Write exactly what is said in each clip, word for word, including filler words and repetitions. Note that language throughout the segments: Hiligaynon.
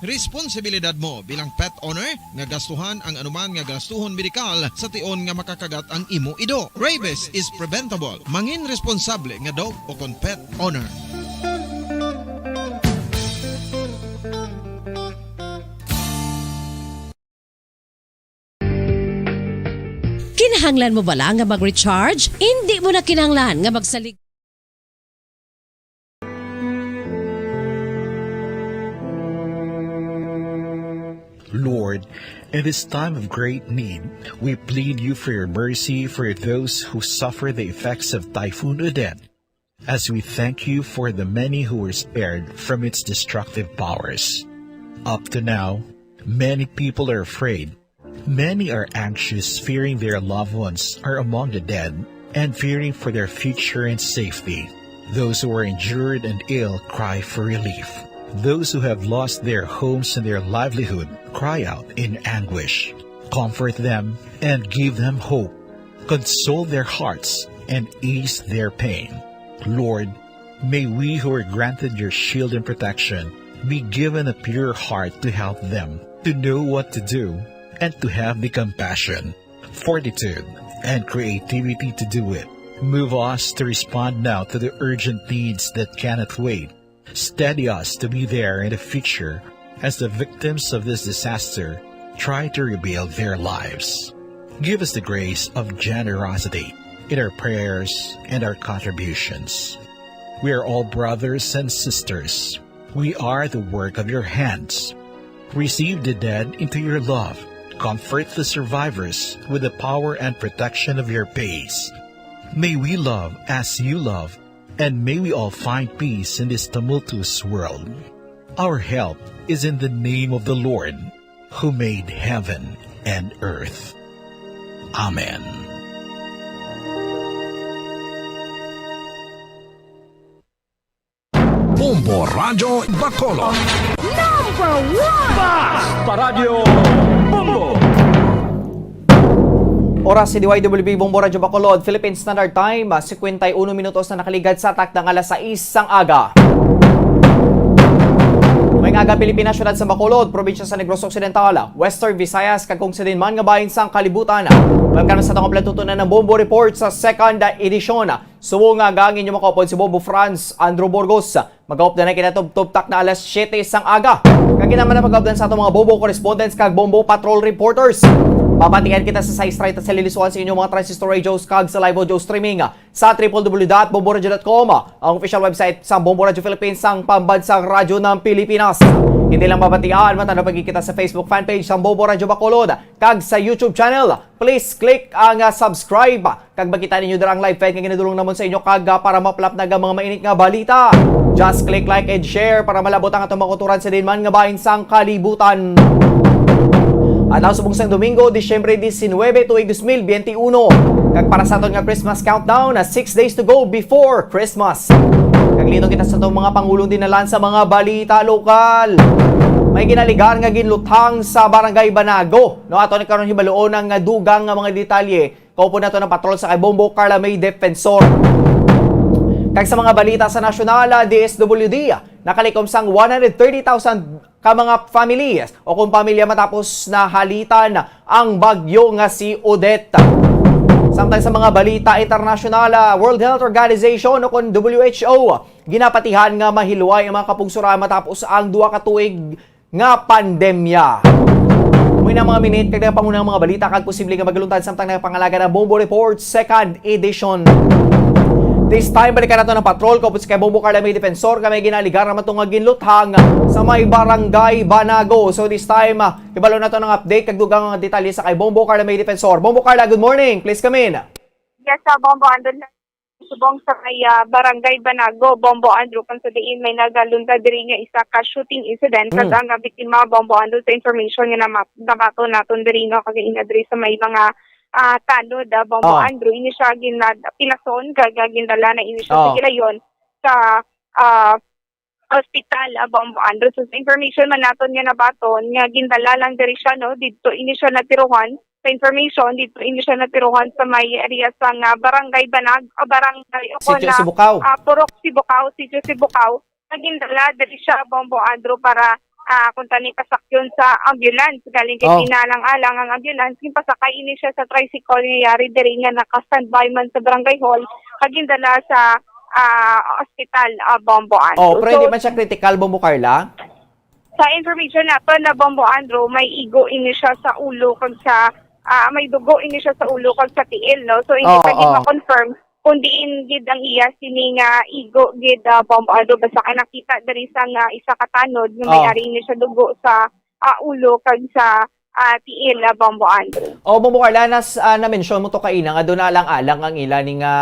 Responsibilidad mo bilang pet owner nga gastuhan ang anuman nga gastuhon medikal sa tion nga makakagat ang imo ido. Rabies is preventable. Mangin responsable nga dog o kon pet owner. Kinahanglan mo bala nga mag-recharge? Indi mo na kinahanglan nga magsalig. Lord, in this time of great need, we plead you for your mercy for those who suffer the effects of Typhoon Odette, as we thank you for the many who were spared from its destructive powers. Up to now, many people are afraid. Many are anxious, fearing their loved ones are among the dead, and fearing for their future and safety. Those who are injured and ill cry for relief. Those who have lost their homes and their livelihood cry out in anguish. Comfort them and give them hope. Console their hearts and ease their pain. Lord, may we who are granted your shield and protection be given a pure heart to help them, to know what to do, and to have the compassion, fortitude, and creativity to do it. Move us to respond now to the urgent needs that cannot wait. Steady us to be there in the future as the victims of this disaster try to rebuild their lives. Give us the grace of generosity in our prayers and our contributions. We are all brothers and sisters. We are the work of your hands. Receive the dead into your love. Comfort the survivors with the power and protection of your peace. May we love as you love, and may we all find peace in this tumultuous world. Our help is in the name of the Lord, who made heaven and earth. Amen. Bombo Radyo Bacolod. Number one! Basta Radyo Bombo! Oras sa D Y W B Bombo Radyo Bacolod, Philippine Standard Time, ah, cincuenta y uno minutos na nakaligad sa takdang alas sais sang aga. May aga Pilipinas, siyudad sa Bacolod, probinsya sa Negros Occidental, Western Visayas, kag kung sa din man nga bahin sang kalibutan. Welcome sa atong kompleto na ng Bombo Report sa second edition. Subong nga ang inyo makaupod si Bombo Franz Andrew Burgos. Magaupdan na kinatubtob takna alas siyete sang aga. Kag kita man ang magaupdan sa atong mga Bombo correspondents kag Bombo patrol reporters. Mabatian kita sa sais treinta sa Lilisuan sa inyong mga transistor radios kag sa live audio streaming sa triple W dot bombo radio dot com, ang official website sa Bombo Radio Philippines, ang pambansang radyo ng Pilipinas. Hindi lang mabatian, matanaw pa gid kita sa Facebook fan page sa Bombo Radio Bacolod kag sa YouTube channel. Please click ang, ah, subscribe kag makita ninyo dira ang live feed nga ginadulong namon sa inyo, kag, ah, para maplap na ang mga mainit nga balita, just click like and share para malabot ang atong mga kauturan sa dinman nga bahin sang kalibutan. Adlaw subong sang Domingo, Disyembre diecinuebe, tuig dos mil biyente uno. Kag para sa aton nga Christmas countdown, na six days to go before Christmas. Kag linong kita sa atong mga pangulong dinalan sa mga balita lokal. May ginaligar nga ginluthang sa Barangay Banago. No, ato ni karon hibaluon ang, ah, dugang nga mga detalye. Kaupod nato ng patrol sa kay Bombo Carla May Defensor. Kag sa mga balita sa nasyonal, ah, D S W D, ah, nakalikom sang one hundred thirty thousand ka mga families o kung pamilya matapos na halitan ang bagyo nga si Odette. Samtang sa mga balita internasyonal, ah, World Health Organization o kung W H O, ginapatihan nga mahilway ang mga kapugsuran matapos ang duha ka tuig nga pandemya. Mao na mga minit kag pangunang mga balita kag posible nga magaluntad samtang nagapangalaga ang Bombo Report Second Edition. This time, balikan nato ng patrol kaupod si kay Bombo Carla May Defensor nga may ginaligar naman to nga ginluthang sa may Barangay Banago. So this time, ah, ibalo nato ng update kag dugang nga detalye sa kay Bombo Carla May Defensor. Bombo Carla, good morning. Please come in. Yes, sa Bombo Andrew, subong sa may, ah, Barangay Banago, Bombo Andrew, kung sa diin may nagaluntad diri nga isa ka shooting incident. Kag ang, ah, biktima, Bombo Andrew, sa information nga nama-, nabaton naton diri, no, kag ina diri sa may mga, ah, tanod, ah, Bombo Andrew, ini siya gina-, pinason kag, ah, gindala na ini siya sa Gilayon sa, ah, hospital, ah, Bombo Andrew. So, sa information man naton nga nabaton, nga gindala lang diri siya, no, didto ini siya natiruhan. Sa information, didto ini siya natiruhan sa may area sa nga Barangay Banag, o Barangay, o Sitio na, Sibukaw. Ah, Purok Sibukaw, Sitio Sibukaw. Nga gindala diri siya, Bombo Andrew, para, ah, kung tani pasakyon sa ambulance. Galing kay Oh. Pinalang-alang ang ambulance, ginpasakay ini siya sa tricycle nga yari diri nga naka-standby man sa barangay hall, kag gindala sa, ah, ospital, ah, Bombo Andrew. Oh, pero hindi So, man siya critical, Bombo Carla? Sa information nato na Bombo Andrew, may igo ini siya sa ulo kag sa, ah, may dugo ini siya sa ulo kag sa tiil, no? So, hindi Oh, pa gid oh. ma-confirm kung diin gid ang iya sini nga igo gid, ah, Bombo Andrew. Basta kay nakita diri sa nga isa ka tanod nga may Oh. ari ini siya dugo sa, ah, ulo kag sa, ah, tiil, ah, Bombo Andrew. Oh, Bombo Carla, nas-, ah, na-mention mo to kaina nga doon alang-alang ang ila ni nga,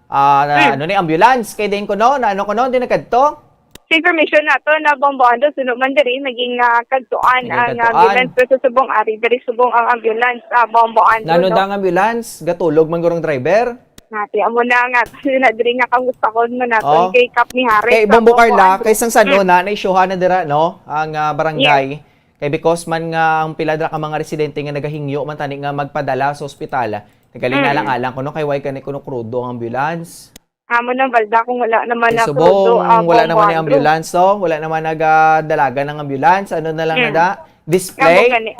ah, na, Hmm. ano ni, ambulance. Kay din ko, no? Na ano ko, no? Di nagkadto? Sa information nato na Bombo Andrew, suno man diri, naging, ah, kadtuan Naging ang kadtuan. ambulance, pero sa subong ari, diri subong ang ambulance, ah, Bombo Andrew, Nano no? Da ang ambulance? Gatulog man gurong driver? Nati, amo na nga, na diri nga kamusta ko mo nato, Oh. Kay Kap ni Harris, Kay sa Bombo Bombo Carla, Andrew. Kay sang sano Mm. na, na-issuehan na dira, no? Ang, ah, barangay. Yes. Kay because man nga ang pila dira ka mga residente nga nagahingyo man tani nga magpadala sa ospital, nagaling Mm. alang-alang kuno kay way kani kuno krudo ang ambulance. Amo nang balda kung wala naman Kay na subong, krudo, ah, wala Bombo naman ni Andrew. Ambulance, so wala naman nagadalagan ng ambulance. Ano na lang Mm. na da? Display? Amo gani.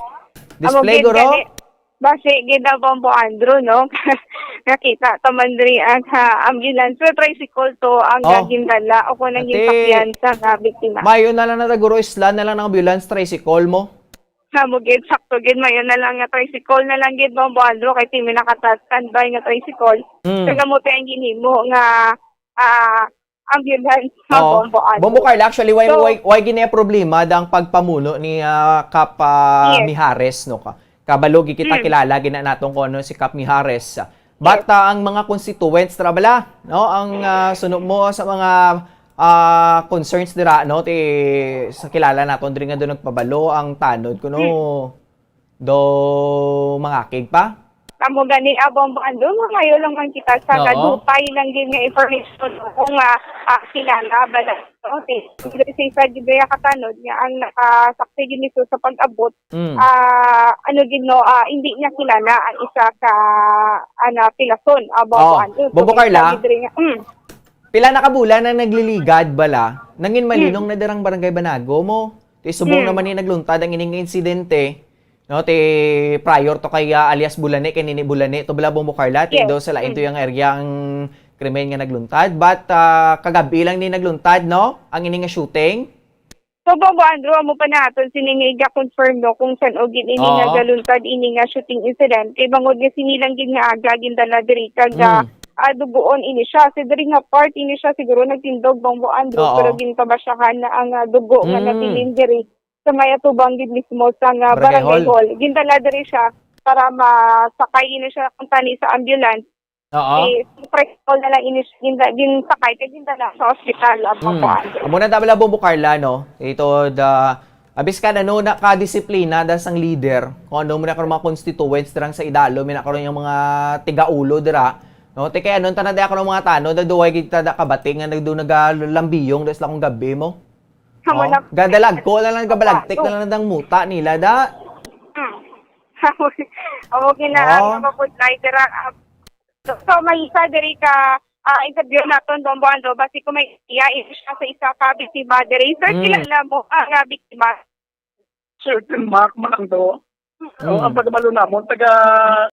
Display, Amo gid guro? Gani. Basi gid na Bombo Andrew, no? Nakita ta man diri ang, ha, ambulance. Pero tricycle to ang Oh. gagindala o kung ang Ate, ginsakyan sa nga biktima. Mayo na lang na da, guro, isla na lang ng ambulance, tricycle mo. Amo gid, sakto gid, mayo na lang nga tricycle na lang gid, Bombo Andrew, kay ti may nakata-standby nga tricycle. Mm. Kag amo ti ang ginhimo nga, ah, ambulance nga Oo. Bombo Andrew. Bombo Carla, actually, why, So why, why gini ang problema da ang pagpamuno ni, ah, Kap, ah, Yes. Mijares, no? Ka-, kabalo gid kita, Mm. kilala gid na naton kung ano si Kap Mijares. But, Yes. ah, ang mga constituents, tra bala, no? Ang, ah, suno mo sa mga, ah, concerns dira, no? Ti, sa kilala naton diri nga doon nagpabalo ang tanod kuno Mm. do mangakig pa? Amo gani, ah, Bombo Andrew, mangayo lang man kita sa Oo. kadupay lang gid nga information kung, ah, ah, kilala bala, no? Ti, sa isa gid ya katanod nga ang nakasaksi gid ni sa pag-abot, Mm. ah, ano gid, no, ah, hindi niya kilala ang isa ka, ano, pilason, ah, Bombo Oh, Andrew. So, Bombo may Carla? sabi diri nga, mm. Pila na ka bulan ang nagliligad bala? Nangin malinong Mm. na dirang Barangay Banago mo. Ti subong Mm. naman ni nagluntad ang ining insidente. No, ti prior to kay, ah, alias Bulane, kay Nini Bulane to bala, Bombo Carla, ti Yes. do sa lain to Mm. yang area ang krimen nga nagluntad. But, ah, kagabi lang ni nagluntad, no? Ang ini nga shooting. So, Bombo Andrew, amo pa naton sini nga iga-confirm, no, kung san-o gid ini Oo. nga galuntad, ini nga shooting incident. Kay bangod nga sini lang gid nga aga gindala diri kag, ah, Mm. ah, duguon ini siya. So, diri nga part ini siya siguro nagtindog, Bombo Andrew, Oo. pero ginpabasyahan na ang, ah, dugo nga Mm. nabilin diri sa may atubang gid mismo sa nga Barangay barangay Hall. Hall. Gindala diri siya para masakay ini siya kung tani sa ambulance. Oo. Eh, sa tricycle na lang ini siya ginda-, ginsakay, kay gindala sa ospital, ah, Mm. Papuan. Amo na tabla, Bombo Carla, no? Ito, da, abis ka na, no, nakadisiplina da sang leader. Kung ano mo na karon mga constituents dirang sa Idalo, may na karon yung mga tigaulo dira. No? Te, kay ano, tana da karon mga tanod, da duway gid ta da kabating nga nagdo nagalambiyong da sila kung gabi mo. Amo Oh, na. Gadalag ko na lang, gabalagtik na lang dang muta nila, da. Hmm. Amo gid na Oh. ang mapudlay dira, ah, So, so, may isa diri ka, ah, interview naton, Bombo Andrew, basi ko may iya, isa siya sa isa ka biktima diri. Sir, Mm. kilala mo ang, ah, biktima? Certain Mark man to. Mm. So, ang pagkabalo namon, taga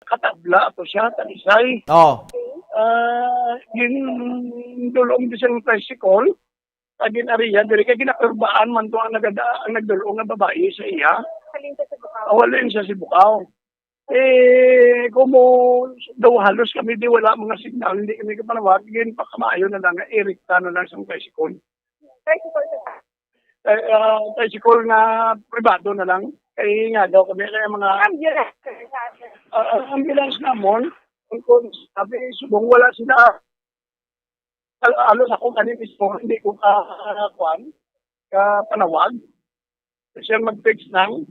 Katabla ato siya, Talisay. Oh. Ah, gindulong di siyang tricycle. Sa gin-ariya diri kay ginakurbaan man to ang nagada-, ang nagdulong nga babayi sa iya. Halin siya sa Bukao. Ah, halin siya si Bukao. Eh, kumo daw halos kami di wala mga signal, hindi kami kapanawag, ginpakamaayo na lang nga irikta na lang sa tricycle. Tricycle sa Eh, ah, tricycle nga pribado na lang. Kay nga daw kami kay mga Ambulance. Ah, ah, ambulance namon, ang kun-, sabi, subong wala sila. Al-, alos ako gani mismo, hindi ko ka, kuwan, ka panawag. Siya mag-text lang.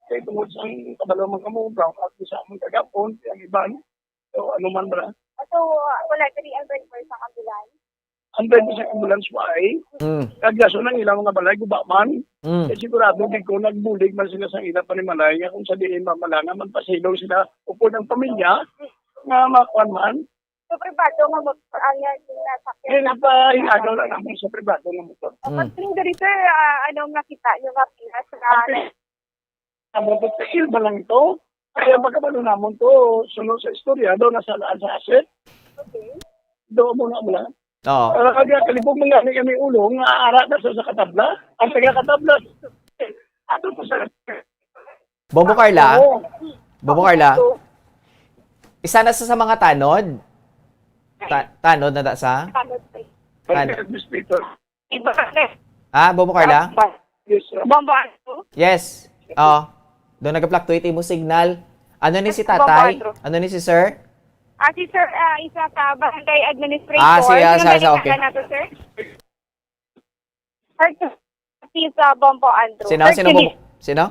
Kay tungod sa kabalo man kamo, brown out sa amon kagapon, ang iban. So, ano man ba? So, ah, wala diri ang driver sa ambulance? Ang driver sa ambulance, why? Mm. Kag laso ng ilang mga balay, guba man. Mm. Kay sigurado, di ko nagbulig man sila sa ilang panimalay, nga kung sa diin mamalanga, magpasilong sila, upod ang pamilya, nga makuan man. So, pribado nga motor ang, ah, ginasakyan. Yun, napa-, inagaw lang naman sa pribado nga motor. Mm. Pag diri, sir, ah, anong nakita niyo nga pinas na Ang motor sa ilba lang to. Kaya ang pagkabalo namon to, sunod sa istorya, daw nasalaan sa asset. Okay. Daw mo na mo lang. Oo. Ah, kaya kalibog man gani kami ulo, nga ara na sa, sa katabla. Ang taga katabla, ato po sa Bombo Carla? Oo. Bombo Carla? Isa na sa, sa mga tanod? Ta-, tanod na ta sa? Tanod, sir. Tanod. Barangay administrator. Iba ka, sir. Ah, Bombo Carla? Yes, sir. Bombo, ano? Yes. Oh. Doon nag-fluctuate imo signal. Ano ni si Bombo tatay? Andrew. Ano ni si sir? Ah, si sir, ah, isa ka barangay administrator. Ah, siya, Sino siya, siya, balitaan okay. na to, sir? Sir, si sa Bombo Andrew. Sino? Sir, Sino Chili. Bombo? Sino?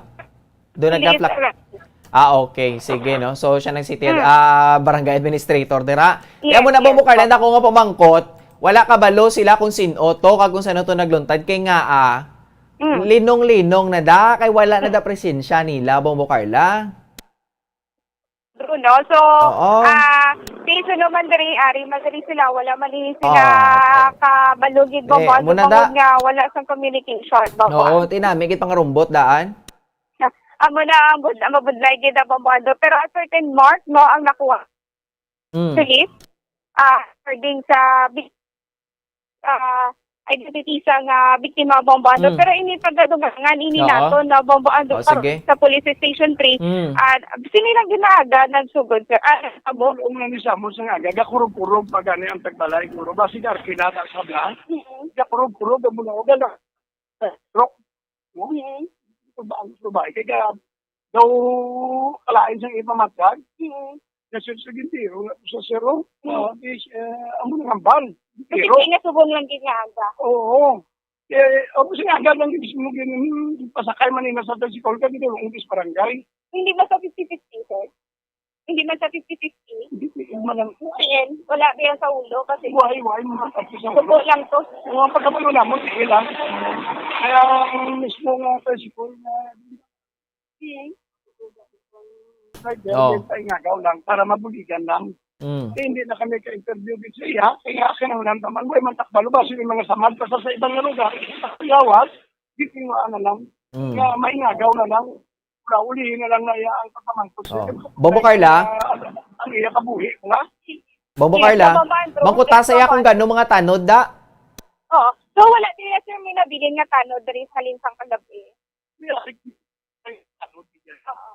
Doon Chili nag-fluctuate. Sir. Ah, okay. Sige, no? So, siya nang city, Hmm. ah, barangay administrator dira. Yes, Kaya mo na, yes, Bombo Carla, po. Nako nga pamangkot, wala kabalo sila kung sino to, kag kung sino to nagluntad. Kay nga, ah, Hmm. linong-linong na da, kay wala na da presensya nila, Bombo Carla. Bruno. So, Oo. ah, di suno man diri, ari man diri sila, wala man ni sila Oo. kabalugid, Di, Bombo Andrew, muna da. Tungod nga wala sang communication, Bombo Oo, Andrew. Tinami, gid pangarumbot, daan. Amo na ang bud-, ang mabudlay gid ang Bombo Andrew. Pero a certain mark, no, ang nakuha. Mm. Actually, ah, according sa bi-, ah, identity sa nga biktima, Bombo Andrew. Mm. Pero ini pagdadungangan ini Oo. nato na Bombo Andrew Oh, karon sige. sa Police Station three. Mm. Ah, sini lang ginaaga nagsugod, sir. Ah, abo. Ang nga ni Samuel sa nga, gakurog-kurog pa gani ang tagbalay, guro. Basi dar kinata sa bla. Mm. Gakurog-kurog ang mga ugal na. Rock. Mm. Ang babae, kaya daw kalain sang ipamatyag. Mm. Nasir sa gintiro nga sa siro. Mm. Ah, is, eh, amo nga hambal. Kasi Pero kaya nga subong lang gid nga aga. Oo. Eh, ako sa aga lang mismo gin-, pasakay man ina sa tricycle ka, gidulong sa barangay. Hindi ba sa fifty fifty, sir? Hindi man sa fifty fifty. Hindi, hindi man lang. Ayan, wala ba yan sa ulo? Kasi Why, why, mga tapos ang subo lang to. Ang mga pagkabalo namon, sige lang. Kaya ang mismo nga tricycle na Hmm. Ay, Oh. dahil sa ingagaw lang, para mabuligan lang. Mm. Kaya hindi na kami ka-interview dito sa iya. Kaya kinahanglan naman, way man takbalo ba? Sige, mga samad pa sa, sa ibang lugar. Sa Yawas, di ko nga ano lang. Mm. Nga, maingagaw na lang. Wala, ulihin na lang na iya ang pagpamangkot. Oh. Bobo Carla? Ang iya kabuhi, nga? Bobo Yes, Carla? Bobo Andrew. Mangkuta sa iya kung gano mga tanod, da? Oh. So, wala din, sir, may nabilin nga tanod diri sa Linsang kagabi. Oo.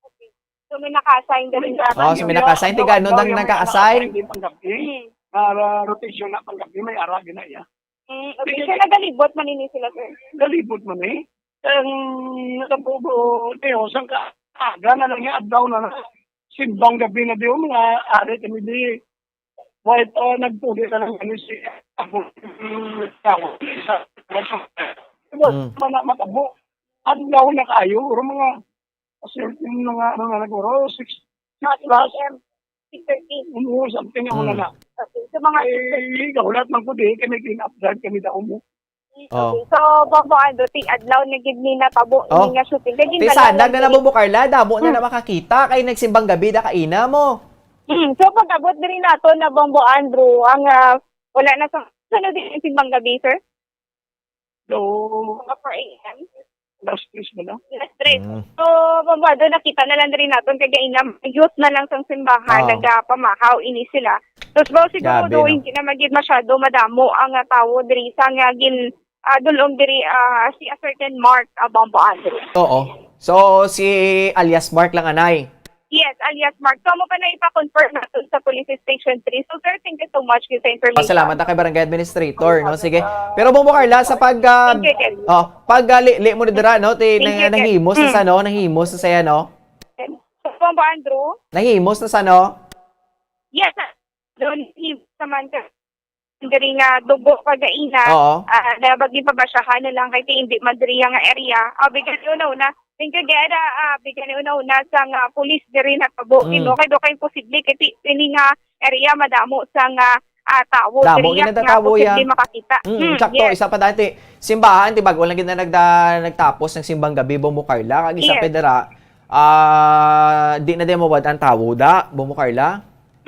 Okay. So, may naka-assign diri nga Oh, so may naka-assign. Tiga ano nang naka-assign? Hmm. Ah, rotation na panggabi, may ara gina iya. Hmm, okay. So, nagalibot man ini sila, sir? Galibot man eh. Ang nakabubo, Teo, sang ka-, aga na lang yung adlaw na na. Simbang gabi na di, mga ari kami di. White, oh, nagpuli na lang kami si, Mm. Wala man na matabo. Adlaw na kayo, uro mga, certain mga, ano na, naguro, six, six plus. Six thirty. Ano, something ako na na. Okay, so mga Ay, gahulat man ko di, kami clean up drive, kami daw mo. Oh. Okay. So, Bobo Andrew, ti adlaw na gid ni natabo Oh. ini nga shooting. Kay Ti ginbalaw sandag lang na na, diri. Bobo Carla, damo na Hmm. na makakita kay nagsimbang gabi da kaina mo. Hmm. So, pag-abot diri nato na, Bombo Andrew, ang, ah, wala na sa, ano din ang simbang gabi, sir? So, Mga four A M? Last tres ba na? Last tres. Hmm. So, Bombo Andrew, nakita na lang diri naton kay gaina, youth na lang sang simbahan, Oh. nagapamahaw ini sila. So, siguro Grabe, daw no? hindi na magid masyado madamo ang, ah, tawo diri sa nga gin-, ah, dulong diri, ah, si a certain Mark, ah, Bombo Andrew. Oo. So, si alias Mark lang, anay? Yes, alias Mark. So, amo pa na ipa-confirm nato sa Police Station three. So, sir, thank you so much sa information. Pasalamat na kay Barangay Administrator, no? Sige. Pero, Bombo Carla, sa pag, ah, Thank you, Ken. oh, pag, ah, li, li mo na dira, no? Ti, Thank nang-, you, Ken. nahimos na Mm. sa, no? Nahimos na sa, no? So, Bombo Andrew? Nahimos na sa, no? Yes, sir. Doon, himos naman, sir. Diri nga dugo kagaina, Oo. ah, na bagay pabasyahan na lang kay ti hindi man diri nga area. Ah, bigan ni una-una, tingkagera, ah, bigan ni una-una sa nga pulis diri natabo, Mm. Ginoo, kay do kay imposible kay ti-, ini nga area madamo sa nga, ah, tawo Damo diri gina nga tawo posible ya. makakita. Mm, Hmm, sakto, yes. isa pa dati. Simbahan, ti bag-o lang gid na nagda-, nagtapos ang simbang gabi, Bombo Carla, kag isa Yes. pa dira, ah, di na di mawad ang tawo da, Bombo Carla?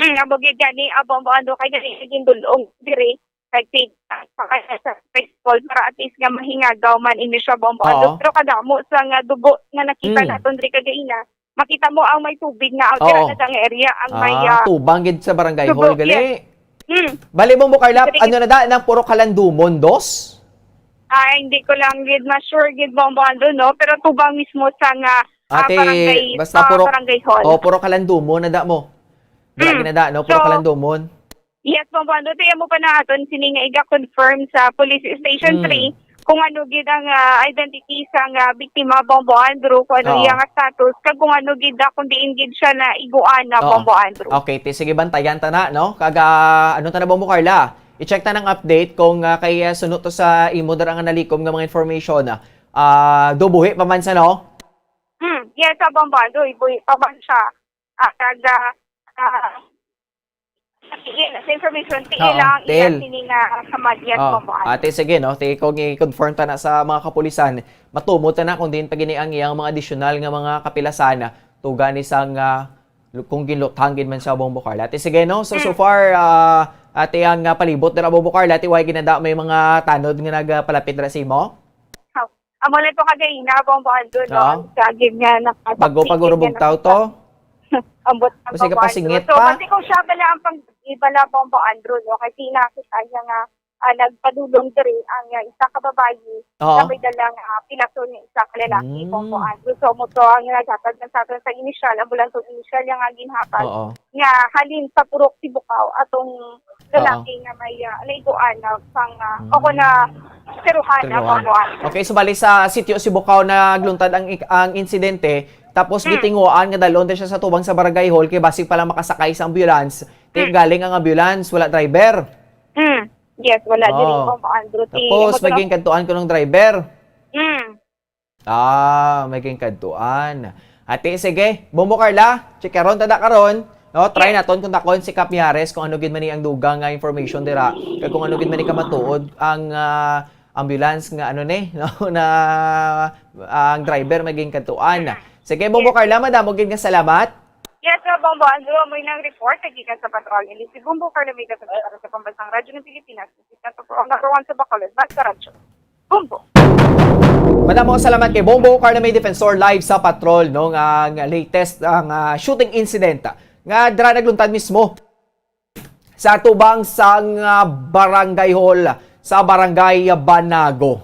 Hmm, amo gid gani, ah, Bombo Andrew, kay gani gindul-ong diri, kay si, ah, pakaya sa festival para at least nga mahingagaw man ini siya, Bombo Andrew. Oo. Pero kadamo sa nga dugo nga nakita Hmm. naton diri kagaina, makita mo ang may tubig na out Oo. na sa nga area, ang may, Ah, ah, tubang gid sa barangay dugo, hall, gali. Yes. Hmm. Bali, Bombo Carla, Sige. ano na da, nang puro kalandumon, dos? Ah, hindi ko lang gid ma-sure gid, Bombo Andrew, no? Pero tubang mismo sa nga, ah, Ate, barangay, basta ah, puro, barangay hall. Oh, puro kalandumon na da mo. Dira Mm. ginada, no? Puro So, kalandumon. Yes, Bombo Andrew. Tiyan mo pa na aton sini nga iga-confirm sa Police Station Mm. three kung ano gid ang, ah, identity sa nga biktima, Bombo Andrew, kung ano Oo. iya nga status, kag kung ano gid, ah, kung diin gid siya na iguan na, Oo. Bombo Andrew. Okay, ti, sige, bantayan ta na, no? Kag, ah, ano ta na, Bombo Carla? I-check ta nang update kung, ah, kay, ah, suno to sa imo dira nga nalikom nga mga information, ah, ah, do buhi pa man sa, no? Hmm, yes, sa Bombo Andrew, ibuhi pa man siya. Ah, kag, ah, ah, sige, sa information, ti Oo, lang iya Tel. sini nga kamadyan Oo. Bombo Andrew. Ate, sige, no? Ti, kung i-confirm ta na sa mga kapulisan, matumod ta na kung diin pa gini ang iyang mga additional nga mga kapilasan, tuga ni sang, ah, lu-, kung ginluthang gid man sa Bombo Carla. Ate, sige, no? So, so Mm. far, ah, ate, ang, ah, palibot dira, Bombo Carla, ate, way ginada may mga tanod nga nagpalapit dira sa imo? Amo lang to kagaina, Bombo Andrew, no? Oo. Ang saging nga nakasakit Bago pa guro nga bugtaw to? nakasa-, ambot ang Basi ka Bombo Andrew. pasingit So, pa? basi kung siya bala ang pang-, bala, Bombo Andrew, no? Kasi nakita niya nga, ah, nagpadulong diri ang, ah, isa ka babayi Oo. na may dalang, ah, pilason nga isa ka lalaki, Mm. Bombo Andrew. So, mo to ang naghatag na sa aton sa inisyal, ambulansong inisyal niya nga ginhatag Oo. nga halin sa Purok Sibukaw atong lalaki Oo. nga may, ah, naiguan na pang, ah, Mm. ako na siruhan na Siruhan. pagkuan. Okay, so bali sa Sitio Sibukaw nagluntad ang ik-, ang insidente, tapos Mm. gitinguhaan nga dalon siya sa tubang sa barangay hall kay basig pa lang makasakay sa ambulance. Ti Mm. galing ang ambulance, wala driver. Mm. Yes, wala diri, Oo. Bombo Andrew. Ti, Tapos, amo to may na- ginkadtuan ko ng driver. Mm. Ah, may ginkadtuan. Ate, sige. Bombo Carla, chikaron ta da karon. No, try Yes. naton kontakon si Kap Mijares kung ano gid man ni ang dugang nga information dira, kag kung ano gid man ni kamatuod ang, ah, ambulance nga ano ni, no, na ang driver may ginkadtuan. Sige, Bombo Yes. Carla, madamo gid nga salamat. Yes, sir, Bombo Andrew, amo nang report sa gikan sa patrol. Ini si Bombo Carla May Defensor para sa Pambansang Radyo ng Pilipinas. Ang number one sa Bacolod, basta radyo. Bombo. Madamo salamat kay Bombo Carla May Defensor live sa patrol, no, nga, nga latest ang, ah, shooting incident, ah, nga dira nagluntad mismo sa tubang sang, ah, barangay hall sa barangay Banago.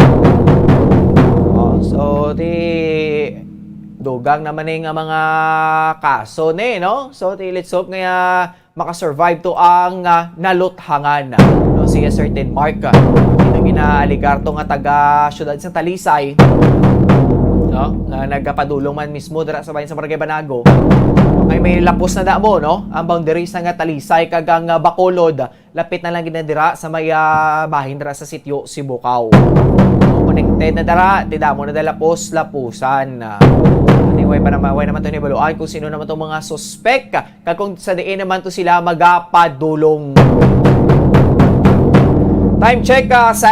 Oh, so, ti, dugang naman ni nga mga kaso ni, no? So, ti, let's hope nga, ah, makasurvive to ang, ah, naluthangan, no, si certain Mark, ah, ito ginaaligar to nga taga siyudad sa Talisay, no, nga nagapadulong man mismo dira sa bayan sa Barangay Banago. Kay may lapos na damo, no, ang boundaries na nga Talisay kag ang, ah, Bacolod, lapit na lang gid na dira sa may, ah, bahin dira sa Sitio Sibukaw. Connected na dira, ti damo na da lapos-lapusan. Anyway, pa naman, way naman to ni baluan kung sino naman tong mga suspek. Kag kung sa diin naman to sila magapadulong. Time check, ah, sa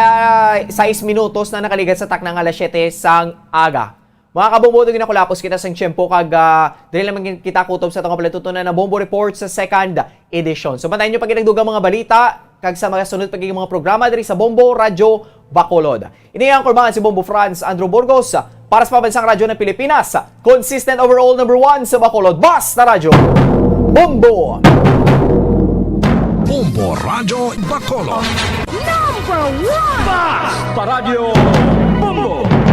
sais minutos na nakaligat sa takna nga alas siyete sang aga. Mga kabombo, dugay na kulapos kita sang tiyempo kag, ah, diri lamang kita kutob sa atong palatuntunan na Bombo Report sa second edition. So, bantayan nyo pa gid ang dugang mga balita kag sa mga sunod pa gid mga programa diri sa Bombo Radyo Bacolod. Ini ang kurbangan si Bombo Franz Andrew Burgos para sa Pambansang Radyo ng Pilipinas. Consistent overall number one sa Bacolod. Basta Radyo. Bombo! Bombo Radyo Bacolod. Number one! Basta Radyo Bombo!